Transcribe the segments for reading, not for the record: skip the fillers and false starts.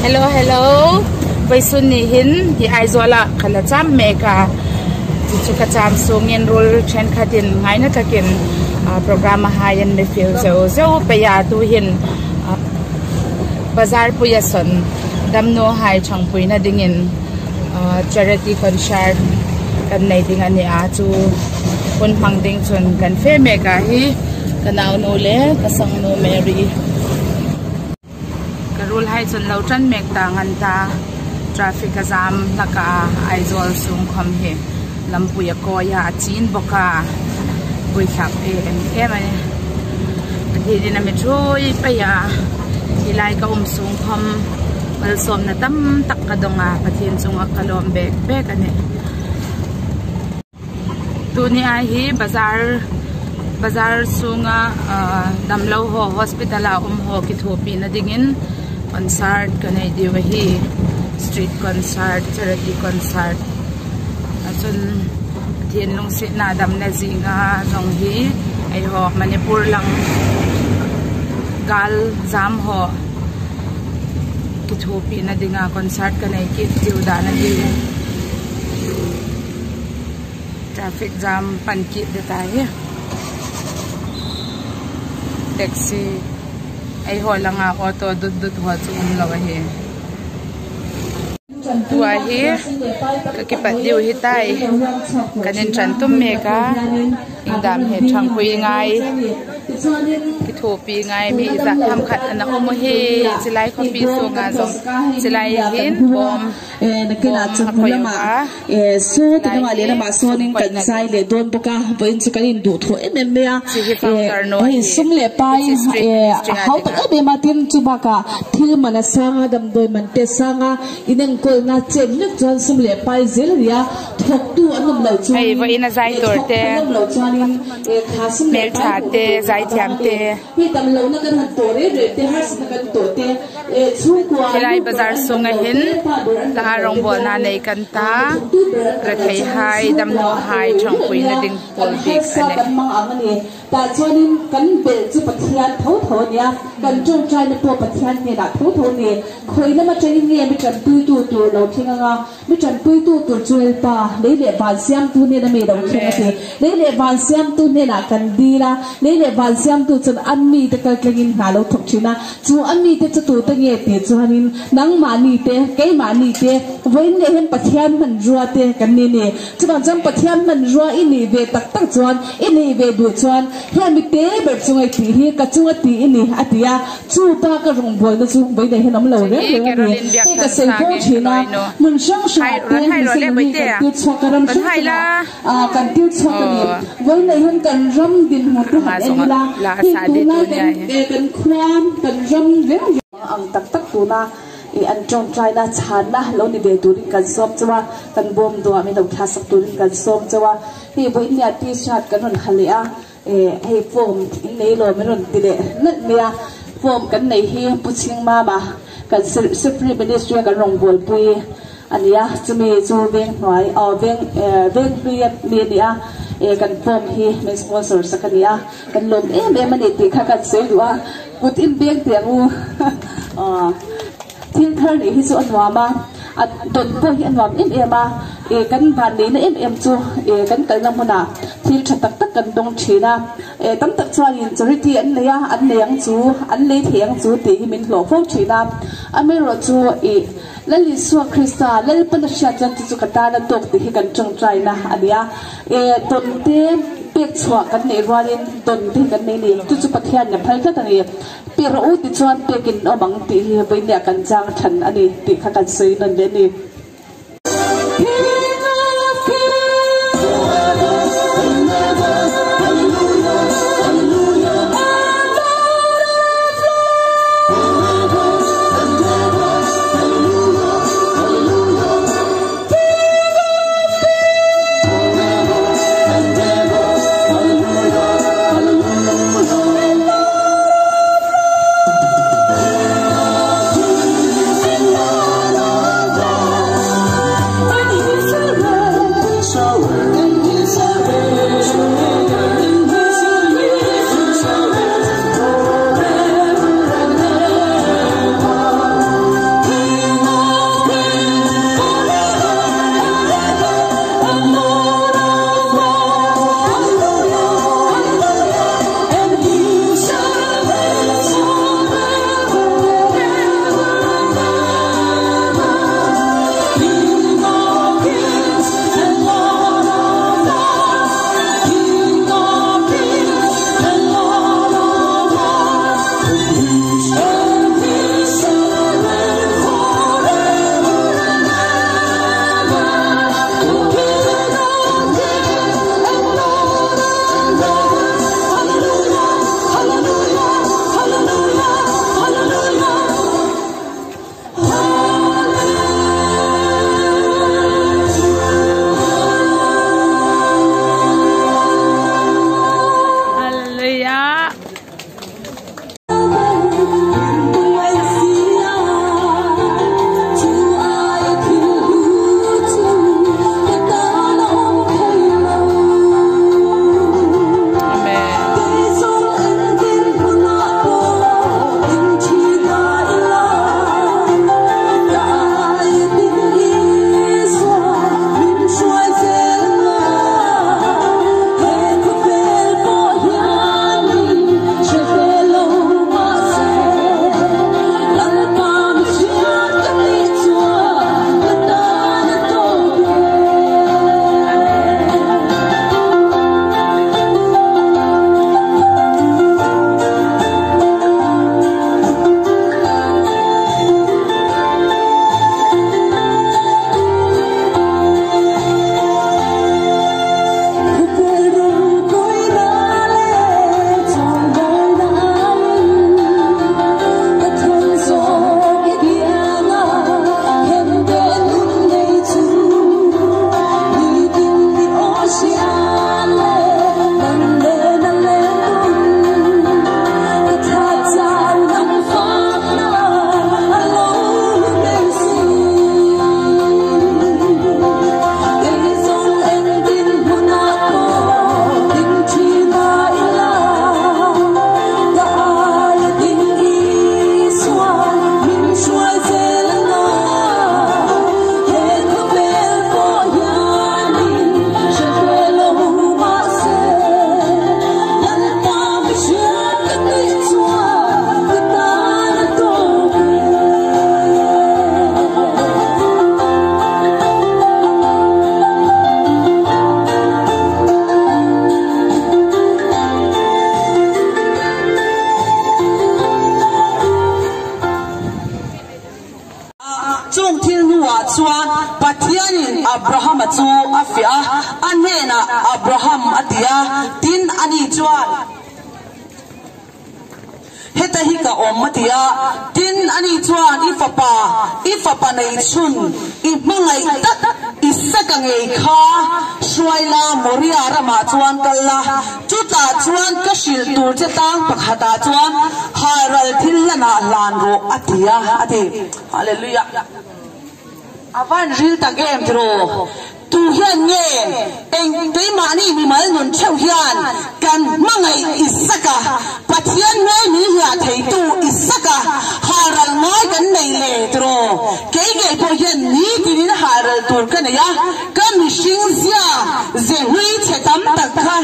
Hello hello Vaisun ni hin hi Aizawl ah ka la cham mek a chu chu ka cham chungin rul thenkhatin ngaina takin program a haiin mi feel zeuh zeuh peih a tu hin bazar puia sawn damnu hai thangpuina dingin charity concert kan nei ding a ni a chu hun hmang ding chun kan fe mek a hi ka naunu leh ka sangnu Mary. Ka rul hai chun lo tan mek ta ngan ta traffic a zam hlak a Aizawl sung khawm hi lampui a kawi a a chin bawk a buithlak em em a ni pathian in a mi thui paih a helai ka awm sung khawm malsawmna tam tak ka dawng a Pathian chungah ka lawm bek bek a ni. Tuni ai hi bazar bazar chhunga ahh damlo haw hospital ah awm haw ki thu pin a dingin concert ka nei deuh a hi street concert charity concert a chuan thinlung sihna damna zinga zawng hi hei haw manipur lang gal zam haw ki thu pin a dinga concert ka nei kit deuh dan a ni. Traffic jam pan kih te ta hi taxi ei haw langa auto dut dut haw chu awm lo a hi tua hi ka ki pat deuh hi tai kan in tan tum mek a engdam he thangpui ngai ki thupi ngai mi zah tham khat an awm a hi chilai khawpi chungah zawng chilai hin bawm. Nakinah chawhnu lamah saw ti lamah lehlamah sawnin kan zai leh dawn bawk a, vawiin chu kan induhthawh em em mai a, hei sum leh pai a hau tak em em a, tin chu bakah thil man a sang a, damdawi man te a sang a, inenkawlna chet vek chuan sum leh pai zel a ni a, thawktu an awm loh chuanin thawk an awm loh chuanin kha sum leh pai hmuh tur a vang a ni. Hei tam lohna kan han tawh reng reng te, harsatna kan tawh te, chhungkua Khilai nu ber bazar an tam chungah loh hin te, pa ber an tam hla loh te rawngbawlna hianin nei kan ta, hnathawktu ber an tam loh rethei chuanin hai, chhungkua damlo a hai, tawh reng thangpui reng na a, ding kan pawl bik harsa a ni. kan mang ang a ni. Tah chuanin kan belh chu Pathian tho tho a nia, kan tawngtaina pawh Pathian hnenah tho tho a ni. Khawi lam atangin nge mi tanpuitu tur lo thleng anga? Mi tanpuitu tur chu Lalpa, lei leh van siamtu hnena mi lo thleng a ti. Lei leh van siamtu hnenah kan dil a, lei leh van siamtu chuan a mite kal tlengin hna lo thawk thin a. Chu a mite chu tute nge tih chuanin nangmahni te, keimahni te, vawiin leh hian Pathian hmanrua te kan ni ni. Chuvang chuan Pathian hmanrua i nih ve tak tak chuan, i nih ve duh chuan, heng mi te ber chunga i tih hi ka chunga tih i ni, a ti a. Chu baka rawngbawlna chu vawiin hian awm lo reng reng a ni. Hei ka sawi fo thin a, hmun hrang hrangah te missionary kan tir chhuak a, ram hrang hrangah kan tir chhuak a ni. Vawiin hian kan ram dinhmun te han en ila, hei tunlai kan kan khua, kan ram reng reng ang tak tak tuna i an tawngtaina chhanna lo ni ve turin kan sawm chauh a, kan bawm duah min lo thlasak turin kan sawm chauh a. Hei vawiin nia t-shirt kan rawn ha leh a. Hei form in nei lo min rawn ti leh nalh mai a, form kan nei hi Pu Chhingmama kan Supreme Ministry a kan rawngbawlpui a ni a, chumi chu veng hnuai aw veng veng hlui a mi a ni a, kan form hi min sponsor sak a ni a, kan lawm em em a ni tih kha kan sawi duh a, kut in beng teh ang u aw. Thil thar nih hi chu a nuam a, a dawn pawh hi a nuam em em a, eh kan van neihna em em chu eh kan kalna hmunah thil tha tak tak kan dawng thin a, eh tam tak chuanin charity an nei a, an nei ang chu, an lei thei ang chu tih hi min hlawh fo thin a, amaherawh chu ih Lal Isua Krista Lalpana hriat chuan chu chu ka tana tawk tih hi kan tawngtaina a ni a, eh dawn te pek chhuah kan neih rualin dawn te hi kan nei ni, chu chu Pathianin a phal tlat a ni. Pi rawh u ti chuan pekin awm ang tih hi vawinia kan chang than a ni tih kha kan sawi nawn leh a ni. Chung thil hnuah chuan Pathianin Abrahama chu a fiah a, a hnenah, Abraham, a ti a. Tin, ani chuan, Heta hi ka awm, a ti a. Tin, ani chuan, I fapa, i fapa nei chhun, i hmangaih tak Isaka ngei kha hruai la, Moria ramah chuan kal la, chutah chuan ka hrilh tur che tang pakhatah chuan halral thil hlanah hlan rawh, a ti a, a ti. Hallelujah! A van ril tak em tiraw? Tu hian nge eng keimahni mimal nun theuh hian kan hmangaih Isaka, Pathian hmel min hliah theitu Isaka halral ngai kan nei le tiraw? Kei ngei pawh hian nitinin halral tur ka nei a, ka mihring zia ze hui chhe tam tak kha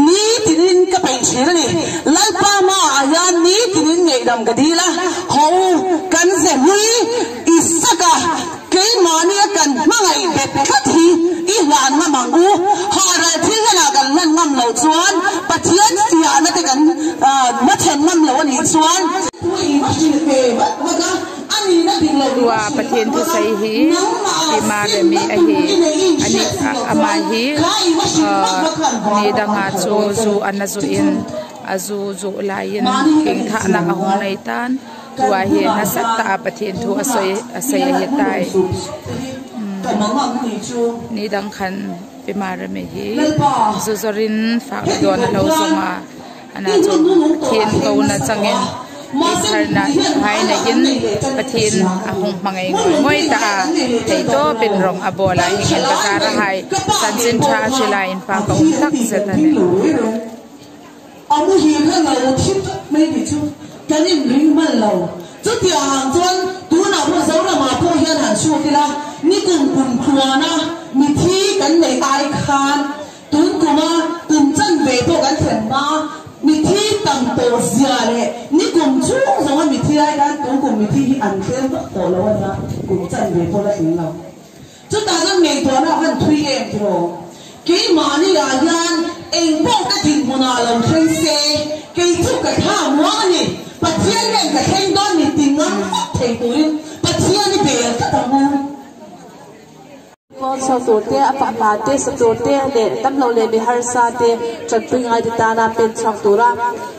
nitinin ka peih thin a ni. Lalpa hmaah hian nitinin ngeihdam ka dil a, ho kan ze hui Isaka, Keimahnia kan hmangaih bet tlat hi i hlan ngam ang u. Haral thil hlanah kan hlan ngam loh chuan Pathian fiahna te kan hmachhawn ngam lo a nih chuan. Tua Pathian thusawi hi Tima Remi a hi a ni amah hi ni dangah chu zu an a zuin a zu zuh laiin thingthahna a hung nei tan. Chua hi nasa tak a Pathian thu a sawi a sawi a hi tai ni dang khan Pimarami hi zu zawrin fak dawn a lo zawng a ana chu Pathian ko na changin tihharna hai neihin Pathian a hung hmangei ngawih ngawih ta a thei tawpin rawng a bawl a heng in bazar a hai chanchin tha a hrilh a inpa ka awm tak zet a ni. A muhil kha lo thim tlat mai tih chu kan inring hman lo. Chutiang ang chuan tunah pawh Zoramah pawh hian han chhuak ila, nikum kum khuana mithi kan neih ai khan tun kuma kum chanve pawh kan thlen hma mithi tam tawh zia leh nikum chhung zawnga mithi ai khan tun kum mithi hi an tlem vak tawh lo a nia, kum chanve pawh la tling lo. Chutah chuan ngaihtuahna a van thui em tiraw? Keimahni ah hian eng pawh ka dinhmunah lo thleng se, kei chu ka tha muang a ni. Pathian hian ka thleng dawn ni ti ngam vak thei turin Pathian i bel tlat ang u. Pawn chhuak tur te, a fahma te, sa tur te leh damlo leh mi harsa te tanpui ngai te tana pen chhuak tura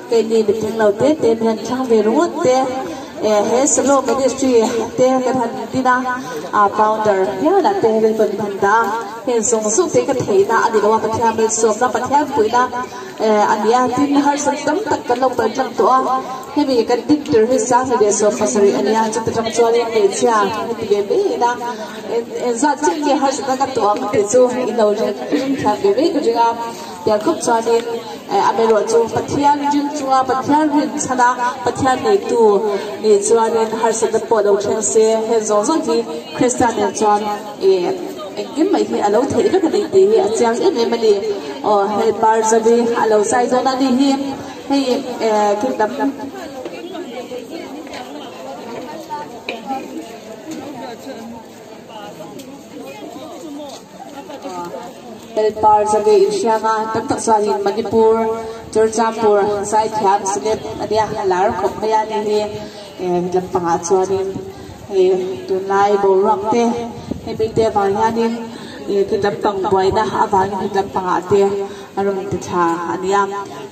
keini mitling lo te te min han thlang ve ringawt te. He Shalom Ministry te kan han din a, a founder hialah te rilru min han dah a, heng zawng zawng te ka theihna a ni lo a, Pathian malsawmna, Pathian puihna a ni a, tin harsat tam tak kan lo kal tlang tawh a, hemi kan din tir hi 2017 a ni a, chuta tang chuanin hmeichhia heti ve mai ina engzat chiah nge harsatna ka tuah ang tih chu in lo ring thiam ve mai ka ring a. Tiang khawp chuanin amaherawh chu Pathian ring chunga Pathian rin chhana Pathian neitu nih chuanin harsatna pawh lo thleng se, heng zawng zawng hi Krista nen chuan engkim mai hi a lo theih vek a ni tih hi a chiang em em a ni. Aw hei Parzavi a lo zai dawn a ni hi hei kingdom. Helper zave inhriang a, tam tak chuanin Manipur, Churachandpur zaithiam celeb a nia, a lar khawp mai a ni hi lampangah chuanin hei tunlai boruak te hemi te avang hianin khi lampang buaina avangin khi lampangah te a rawn ti thla a nia.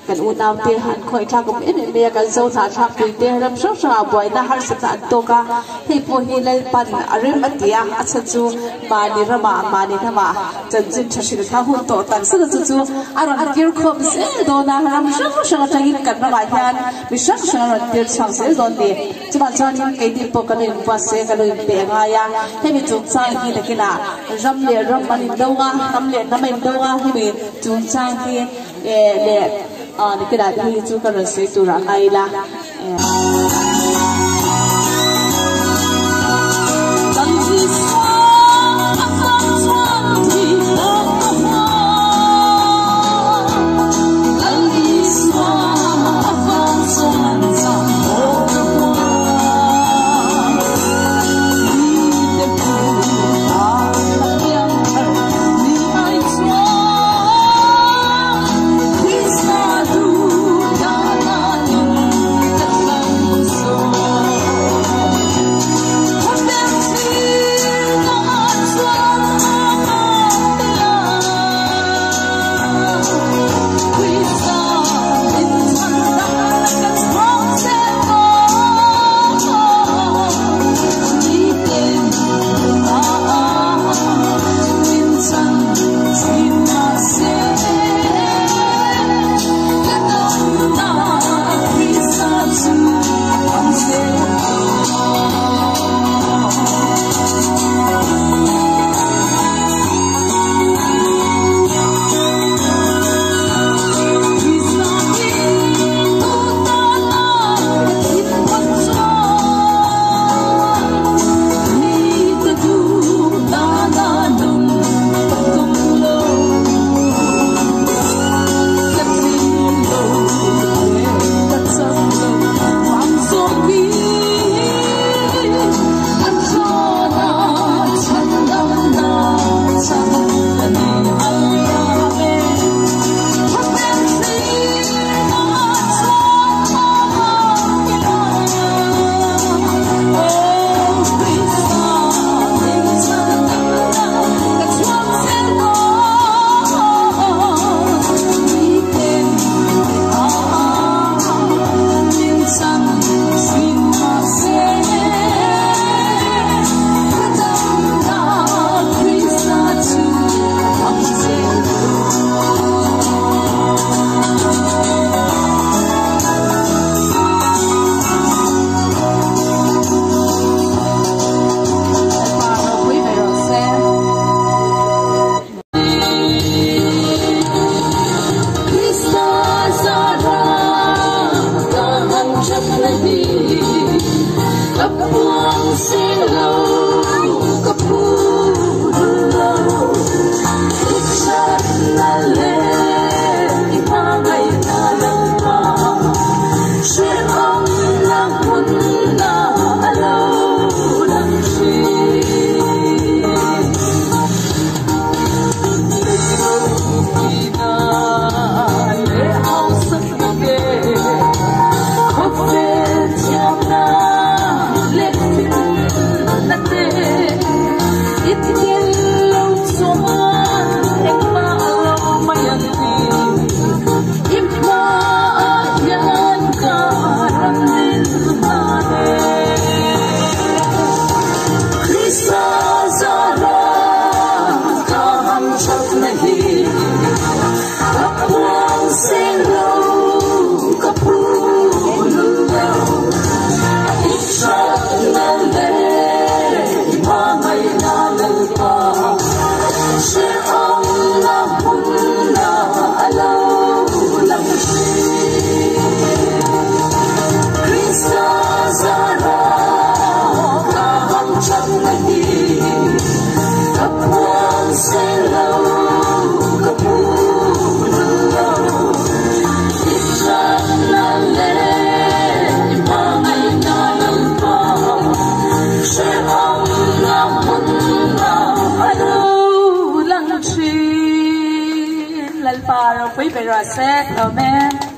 Kan unaute an khawih thlak awm em em mai a, kan zo hnah thlak pui te ram hrang hrangah buaina harsatna an tawk a, hei pawh hi Lalpan a rem a ti a, a chhan chu mahni ramah mahni hnamah chanchin tha hrilh kha hun tawh tak zet a chu chu a rawn kir khawm zel dawn a, ram hrang hrang atangin kan ramah hian mi hrang hrang a rawn tir chhuak zel dawn ni. Chuvang chuanin keini pawh kan lo inbuat se kan lo inpeh a ngai a, hemi chungchang hi nakinah ram leh ram an indawng a, hnam leh hnam a indawng a, hemi chungchang hi leh nakinah hi chu ka rawn sawi turah ngai ila. pe rawh se. Amen.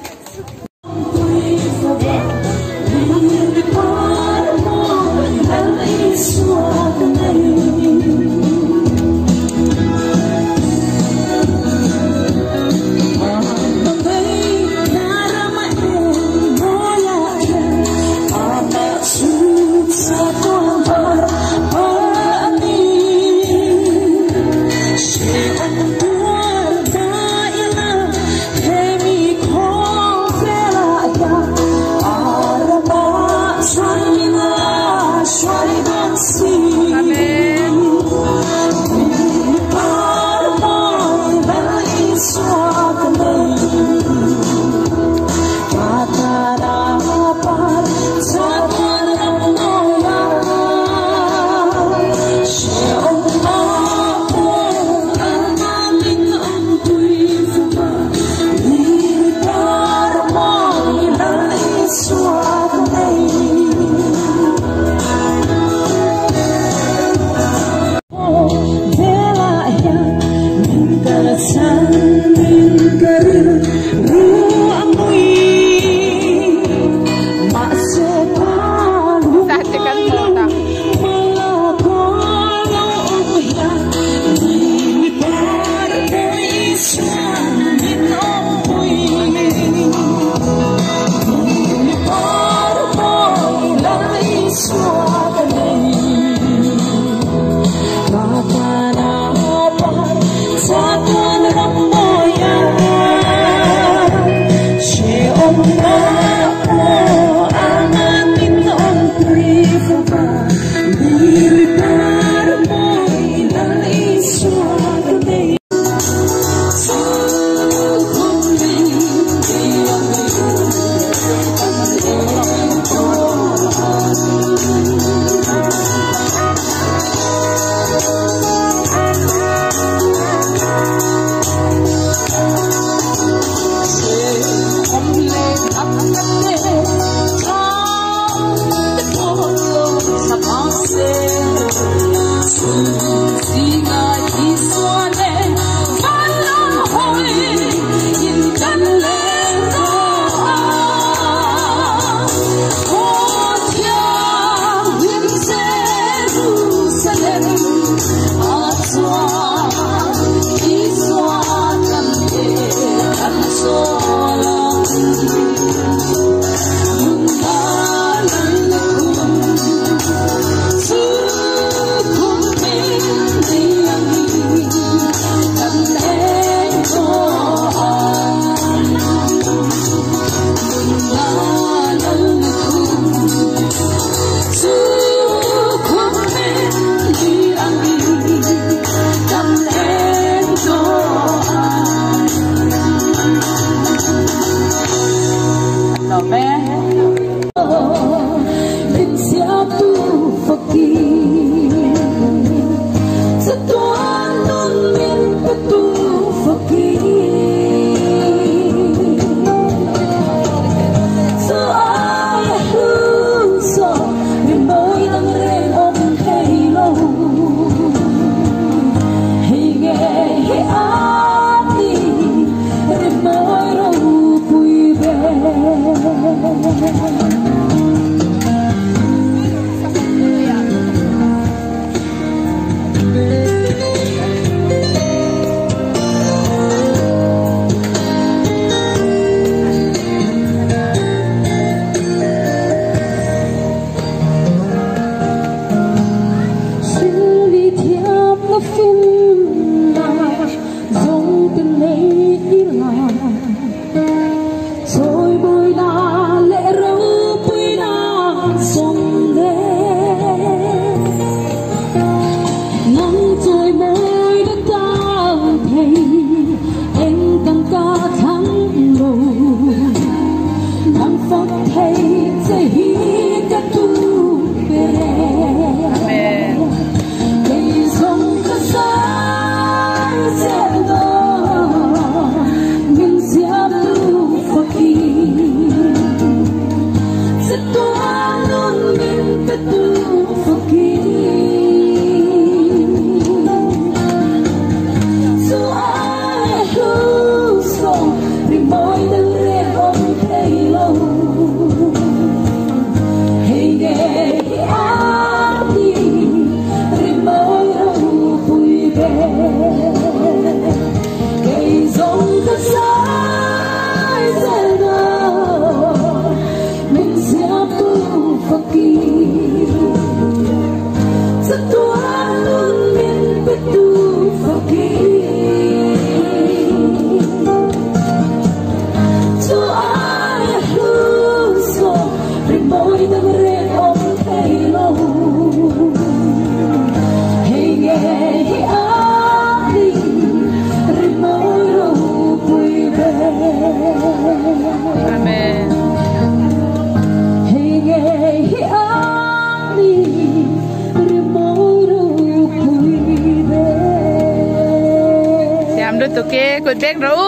lutuk e kut beng rawh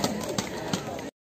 u.